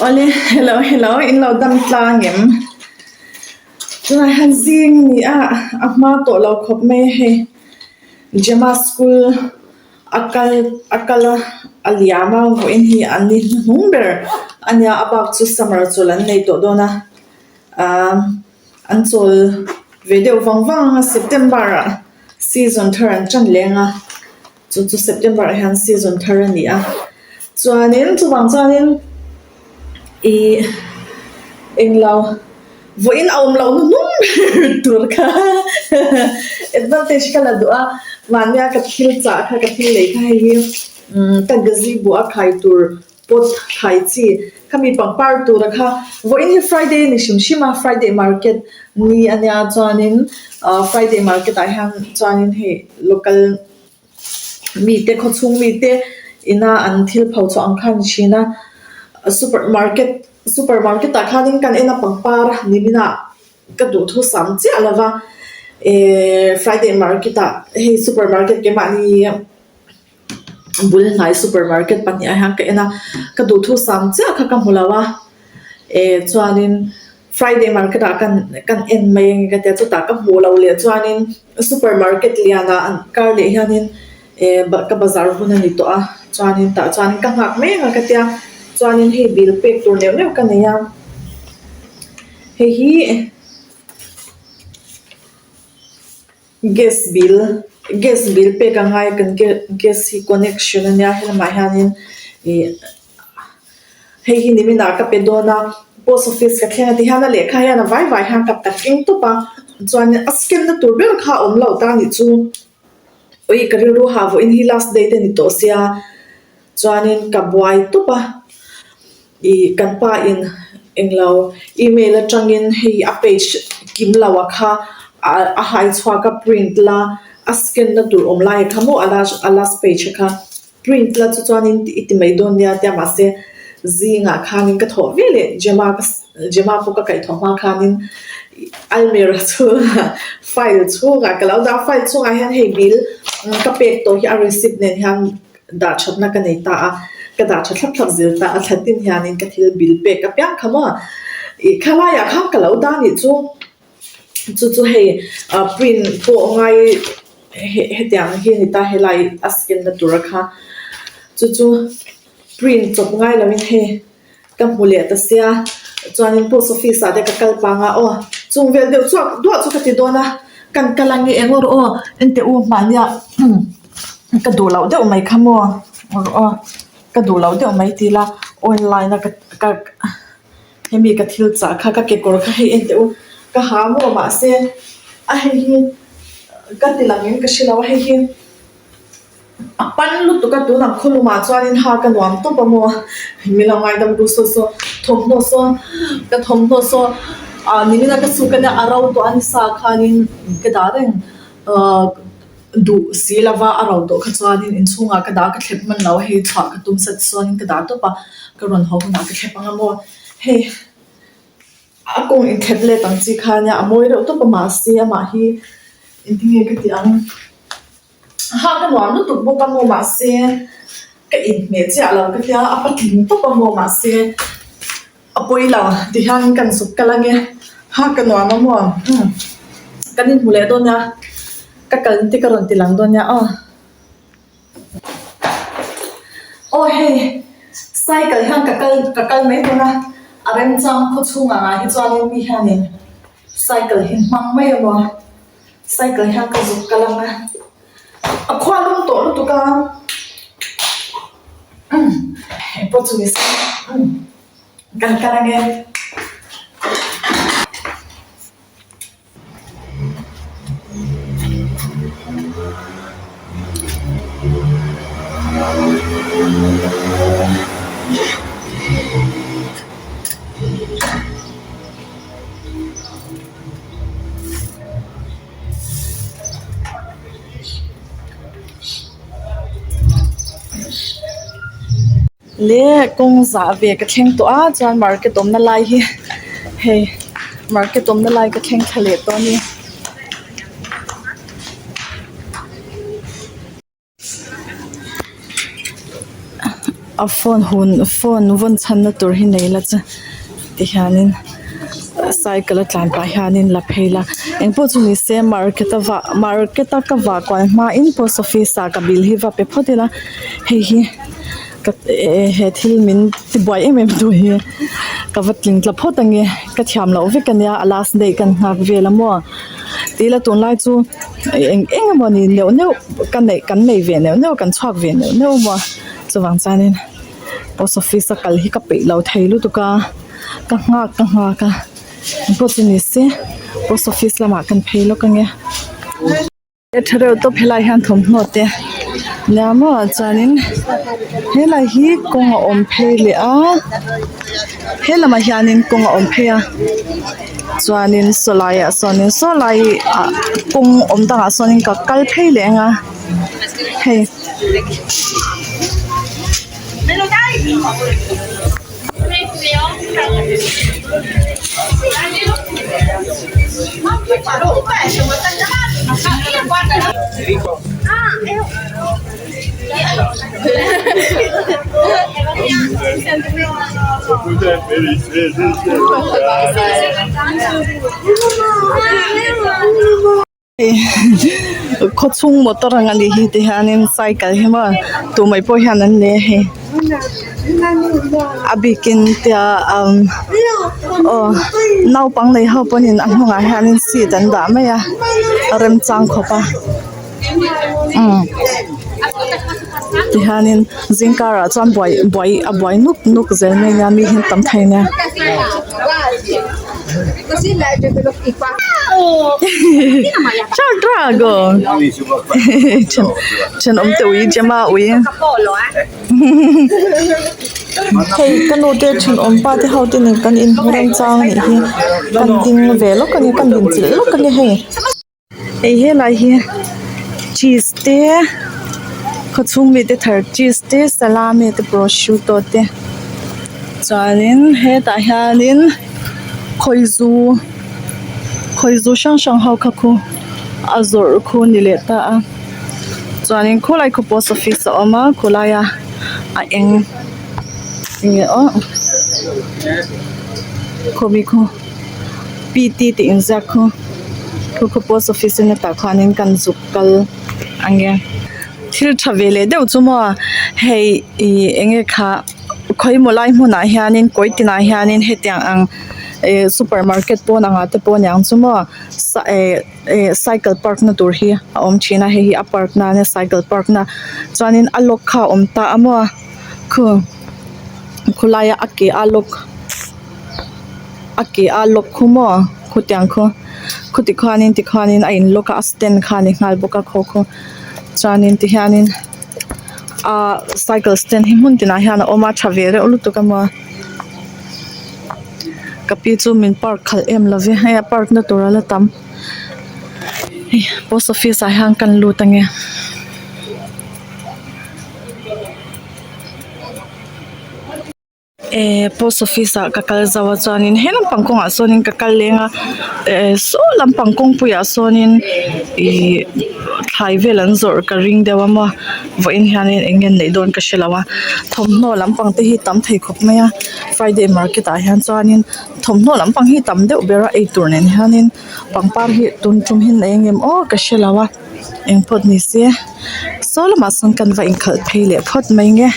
Awle hello hello in lo dam tlang em tunah hian zing a ni a a hma tawh lo khawp mai a hei Gemma school a kal a kal a a liam a vawiin hi an ni hnuhnung ber a nia a bak chu summer chawlh an nei tawh dawn a ahh an chawl ve deuh vang vang a September ah season thar an ṭan leng a. Chu chu September ah hian season thar a ni a chuanin chuvang chuanin ihh englo vawiin a awm loh hnuhnung ber tur kha advantage ka la duh a mahnia ka thil chah kha ka thil lei kha hei hi umm ka gazebo a khai tur pot khai chi khami pangpar tura kha vawiin hi Friday a ni hrim hrim a Friday market ni a nia chuanin ah Friday market ah hian chuanin hei local mite khaw chhung mite ina an thil pho chhuah ang kha a ni thin a super market super market ah khanin kan en a pangpar nimin ah ka duhthusam chiah lo va ehh Friday market ah hei super market keimahni bul hnai super market pahnih ah hian ka en a ka duhthusam chiah kha ka hmu lo a eh chuanin Friday market ah kan kan en mai ang ka tia chutah ka hmuh loh leh chuanin super market lian ah an kar leh hianin eh ka bazar hun a ni tawh a chuanin tah chuanin ka nghak mai ang a ka tia chuanin hei bill pek tur neuh neuh ka nei a hei hi. Gas bill gas bill pek a ngai kan gas hi connection a nia helamah hianin ih hei hi nimin ah ka pe dawn a post office ka thleng a ti hian a lehkha hian a vai vai hian ka ka keng tawp a chuanin a scan na tur ber kha a awm loh ta anih chu ui ka rilru ha vawiin hi last date a ni tawh sia chuanin ka buai tawp a. Ih kan pa in englo email atangin hei a page kim lo a kha a hai chhuak a print la a scan na tur awm lai kha maw a last a last page kha print la chu chuanin i ti mai dawn nia tia mahse zingah khanin ka thawh ve leh Gemma ka Gemma pawh ka kaihthawh hma khanin almirah chhungah file chhungah ka lo dah a file chhungah hian hei bill ka pek tawh hi a receipt nen hian. Dah thatna ka nei ta a, ka dah tha thlap thlap zir ta a, thla tin hianin ka thil bil pek apiang kha maw ih khalaiah khan ka lo dah anih chu, chu chu hei ah print pawh ngai hetiang hi a ni ta helai a scan na tura kha chu chu print chawp ngai lovin hei. Ka hmu leh ta sia, chuanin post office ah te ka kal pang a aw, chung vel deuh chuak duah chu ka ti dawn a, kan kal ang i eng rawh aw, enteh u mahnia ka duh loh deuh mai kha maw rawh aw, ka duh loh deuh mai ti ila online a ka ka hemi ka thil chah kha ka kekawr kha hei enteh u ka ha maw mahse a hei hi ka ti lang in ka hre lo a hei hi. A pan lutuk a tunah khawlumah chuanin ha ka nuam tawp a maw min lo ngaidam duh saw saw thawmhnaw saw ka thawmhnaw saw ah nimina ka suk ania a ro tawh a nisa khanin ka dah reng ah duh si lova a ro tawh kha chuanin inchhungah ka dah ka thlep hman lo a hei chhuah ka tum sat chuanin ka dah tawp a ka rawn haw hunah ka thlep ang a maw hei a kawng inthlep let ang chi kha ania a mawi reuh tawp a mahse amah hi engtin nge ka tih ang. Ha ka nuam lutuk bawk a maw mahse ka inhmeh chiah lo ka tia a patling tawp a maw mahse a pawi lo ti hian kan zuk kal ange ha ka nuam a maw umm kan inhmu leh dawn nia ka kal te ka rawn ti lang dawn nia aw aw hei cycle hian ka kal ka kal mai dawn a a remchang khaw chhungah ngah hi chuanin mi hianin cycle hi hmang mai a maw. Cycle hian ka zuk kal ang a, a khua lum tawh lutuk a, umm engpawh chu ni se umm kan kal ang e. Le kawng zah ve ka thleng tawh a chuan market awmna lai hi hei market awmna lai ka thleng thla leh tawh a ni. A phone hun phone vawn chhanna tur hi nei la chu ti hianin cycle a tlan pah hianin la phei la engpawh chu ni se market a vah market a ka vah kual hmain post office ah ka bill hi va pe phawt ila hei hi ka eh he thil min tibuai em em tu hi ka va tling tla phawt ange ka thiam loh vek ania a last day kan nghak vel a maw tila tunlai chu eng eng emawni neuh neuh ka neih kan nei ve neuh neuh kan chhuak ve neuh neuh a maw chuvang chuanin post office a kal hi ka peih lo thei lutuk a ka nghak ka nghak a engpawh chu ni se post office lamah kan phei lawk ange. A tha reuh tawp helai hian thawmhnaw te nia maw chuanin helai hi kawng a awm phei leh a he lamah hianin kawng a awm phei a chuanin saw laiah sawnin saw lai ah kawng awm dangah sawnin ka kal phei leh ang a hei. Khaw chhung motor ang a nih hi ti hianin cycle hi maw tumah pawh hian an nei a hei a bikin tia umm aw naupang nei ho pawhin a hnungah hianin seat an dah mai a a remchang khawp a umm tihianin zing karah chuan buai buai a buai nuk nuk zel mai ania mi hi an tam thei ania. Ciao Drago Thenawm te ui Gemma ui Hei ka nu te thenawm pa te ho te nen kan inhmu remchang anih hi kan ding ve lawk ania kan din chilh lawk ania hei. Hei helai hi cheese te khawchhung mite thar cheese te salami te prosciutto te chuanin hetah hianin khawizu khawizu hrang hrang ho kha khu a zawrh khu a ni leh ta a chuanin khawlai khu post office a awm a khawlaia a eng enge aw khawmi khu. P T tih inziak khu khu khu post office a nia tah khuanin kan zuk kal ang e thil tha ve leh deuh chu maw hei ih eng nge kha khawimaw lai hmunah hianin kawi tinah hianin hetiang ang ih super market pawn angah te pawh aniang chu maw eh eh cycle park na tur hi a awm thin a hei hi a park na ania cycle park na chuanin a lock kha a awm ta a maw khu khawlaia a ke a lock. A ke a lock khu maw khutiang khu khuti khuanin tikhuanin a in lock a a stand kha a ni nghal bawk a khaw khu chuanin tihianin ahh cycle stand hi hmun tinah hian a awm a tha ve reuh lutuk a maw ka pi chu min park khalh em lo ve hei a park na tur a la tam hei post office ah hian kan lut ange. Ehh post office ah ka kal zo a chuanin he lampang kawngah sawnin ka kal leng a ehh saw lampang kawngpuiah sawnin ihh thlai vel an zawrh ka ring deuh a maw vawiin hianin eng nge an neih dawn ka hre lo a thawmhnaw lampang te hi tam thei khawp mai a friday market ah hian chuanin thawmhnaw lampang hi tam deuh ber a eitur nen hianin pangpar hi tun tum hi an nei ang em aw ka hre lo a engpawh ni se saw lamah sawn kan va inkhalh phei leh phawt mai nge.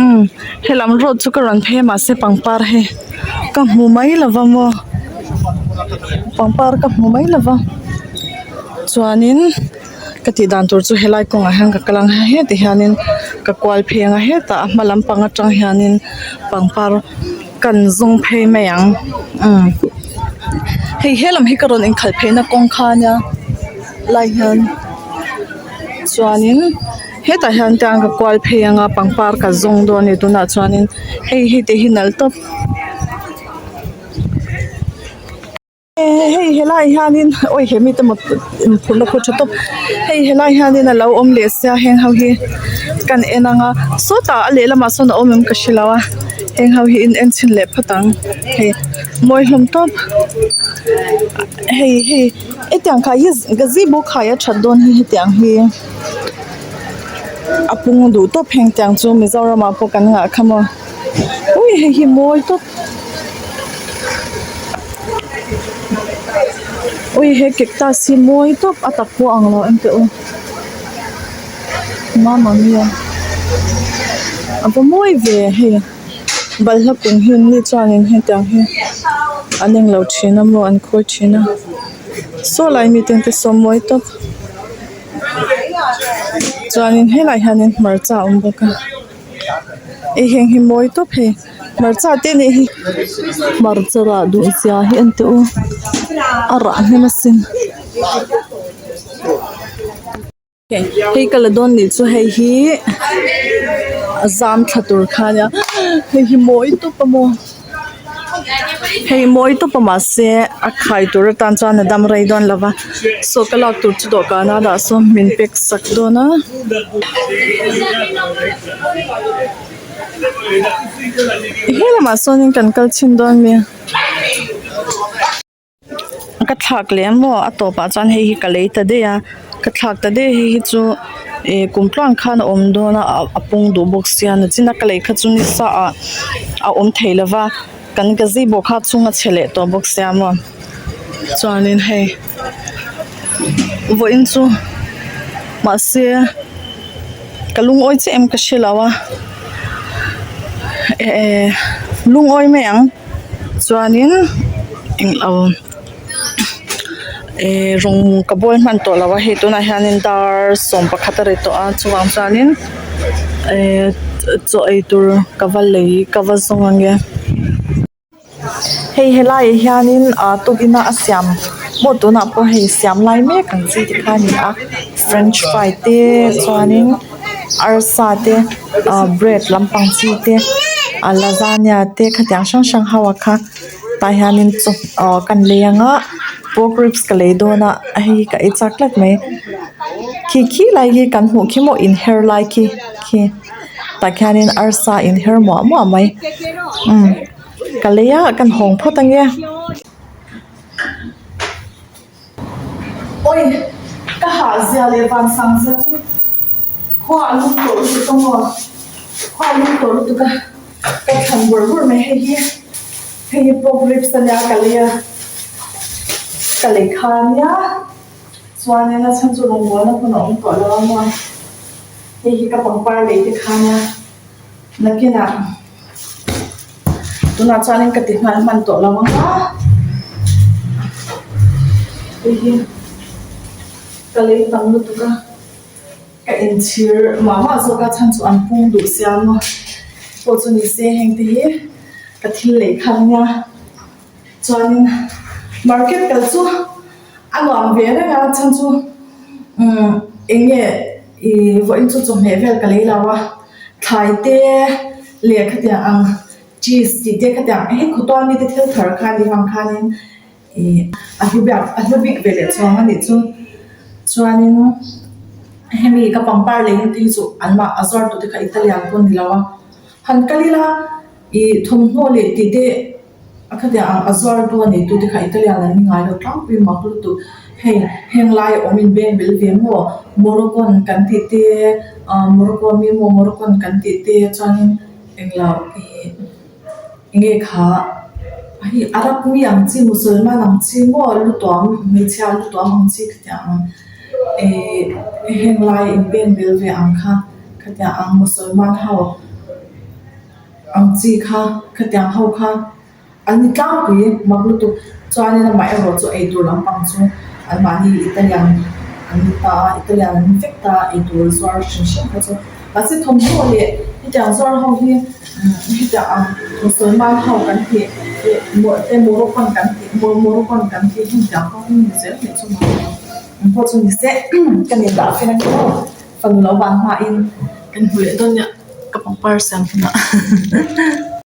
Umm helam road chu ka rawn phei a mahse pangpar hi ka hmu mai lo va maw pangpar ka hmu mai lo va chuanin ka tih dan tur chu helai kawngah hian ka kal ang a heti hianin ka kual phei ang a hetah a hma lampang atang hianin pangpar kan zawng phei mai ang umm hei helam hi ka rawn inkhalh phei na kawng kha ania lai hian chuanin hetah hian tlang ka kual phei anga pangpar ka zawng dawn a ni tunah chuanin hei hei te hi nalh tawp hei helaiah hianin awi he mite maw inphurhna khu tha tawp hei helaiah hianin a lo awm leh sia heng ho hi kan en anga sawtah a lehlamah sawn a awm em ka hre lo a heng ho hi in en chhin leh phawt ang hei mawi hlawm tawp hei hei. Hetiang khai hi gazebo khai a that dawn hi hetiang hi. A pung duh tawp heng tiang chu Mizoram ah pawh kan ngah kha maw ui hei hi mawi tawp ui he cactus hi mawi tawp a tak pawh a ang lo em teh u mamma mia a va mawi ve hei balhla kung hi an ni chuanin hetiang hi an englo thin a maw an khawi thin a saw lai mite te saw mawi tawp. Chuanin helaiah hianin hmarcha a awm bawk a hei heng hi mawi tawp hei hmarcha te anih hi hmarcha rah duh zia hi en teh u a rah hnem asin hei ka la dawn nih chu hei hi a zam thla tur kha ania hei hi mawi tawp a maw. Hei mawi tawp a mahse a khai tur atan chuan a dam rei dawn lo va saw ka lak tur chu dawhkan a dah sawn min pack sak dawn a. He lamah sawnin kan kal chhin dawn mi. Ka thlak leh maw a tawpah chuan hei hi ka lei ta daih a ka thlak ta daih hei hi chu ih kum tluang khan a awm dawn a a pung duh bawk sia nachin a ka lei kha chu nisa ah a awm thei lo va kan gazebo kha chhung a chhe leh tawh bawk sia maw chuanin hei vawiin chu mahse ka lungawi chiah em ka hre lo a eh lungawi mai ang. Chuanin englo eh rawng ka bawl hman tawh lo a hei tunah hianin dar 11 a ri tawh a chuvang chuanin eh chaw ei tur ka va lei ka va zawng ange. Hei helaiah hianin ah tukina a siam maw tunah pawh hei siam lai mek ang chi te kha a ni a french fry te chuanin arsa te ah bread lampang chi te ah lasagna te khatiang hrang hrang ho ah kha tah hianin chaw ah kan lei anga pork ribs ka lei dawn a hei hi ka ei chak tlat mai khi khi lai hi kan hmuh khi maw inher lai khi khi tah khianin arsa inher muah muah mai umm ka lei a kan hawng phawt ange. Awi ka hah zia leh van sang zia chu khua a lum tawh lutuk a maw khua a lum tawh lutuk a ka thlan bawrh bawrh mai hei hi hei hi pork ribs ania ka lei a ka lei kha ania chuanin a chhan chu rawngbawlna hmun a awm tawh lo a maw hei hi ka pangpar lei te kha ania nakinah. Tunah chuanin ka ti nghal hman tawh lo ang a, hei hi ka lei tam lutuk a, ka inchhir mah mah zawk a chhan chu an pung duh sia maw pawh chu ni se heng te hi ka thil lei kha ania chuanin market kal chu a nuam ve reng a chhan chu umm eng nge ih vawiin chu chawhmeh vel ka lei lo a. Thlai te leh khatiang ang cheese tih te khatiang hei khawtual mite thil thar kha a nih vang khanin ih a hlu biak a hlu bik ve leh chuang a nih chu chuanin hemi ka pangpar lei te hi chu anmah a zuar tute kha Italian pawh a ni lo a han kal ila ih thawmhnaw leh tih te. A khatiang ang a zuartu a neitu te kha Italian an ni ngai lo tlangpui mak lutuk. Hei heng lai awm in beng bel ve maw Moroccan kan tih te ah Morocco ami maw Moroccan kan tih te chuanin englo ih enge kha hei Arab mi ang chi Musalman ang chi maw lutuam hmeichhia lutuam ang chi khatiang ang ih heng lai in beng bel ve ang kha khatiang ang Musalman ho. Ang chi kha khatiang ho kha an ni tlangpui mak lutuk. Chuanin amah erawh chu eitur lampang chu anmahni Italian an ni ta a, Italian an ni vek ta a, eitur zuar hrim hrim kha chu. Mahse thawmhnaw leh hetiang zuar ho hi hetiang ang Musalman ho kan tih leh te Moroccan kan tih Moroccan kan tih hetiang ho hi ni zel mai chu mak lo. Engpawh chu ni se ka nin dah fel ang emaw fanu lo van hmain kan hmu leh dawn nia. Ka pangpar siam hunah.